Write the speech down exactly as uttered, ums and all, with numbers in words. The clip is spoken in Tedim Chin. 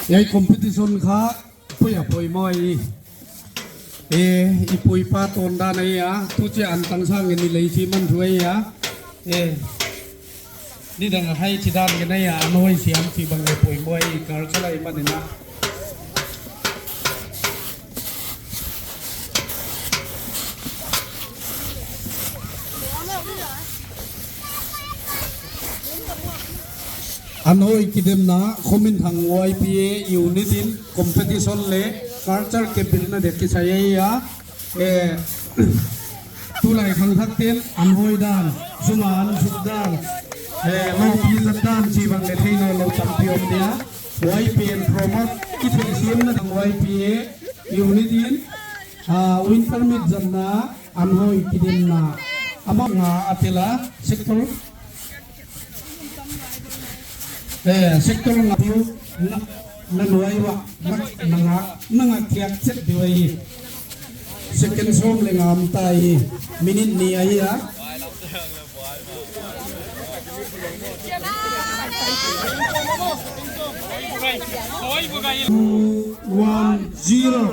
Ei competition kha pui a pui maw i. E, i puipa tawndan ahi a, tuci an tang sangin i lei ci man thu ahi a. E, nidang a hai ci dan gen ahi a, an hoi siam ci bang le pui maw i, culture ahi manin a. An hoi kidemna, Khominthang Y P A unit in competition le culture kepilna dek kisai ahi a. Eh, tulai khangthak ten an hoi dan, suma an suk dan, eh, lopi zat dan ci bang le thei nawn lo tampi om dia. Y P A in promote i thei siamna dang Y P A unit in, ah, winter meet zatna an hoi kidemna amah nga a tela sector, eh, sector nga piu na, na nuai wah na, na ngak, na ngak kiak chet diu ahi. Second sawm le ngam ta hi. Minute ni ahi a. Two, one, zero.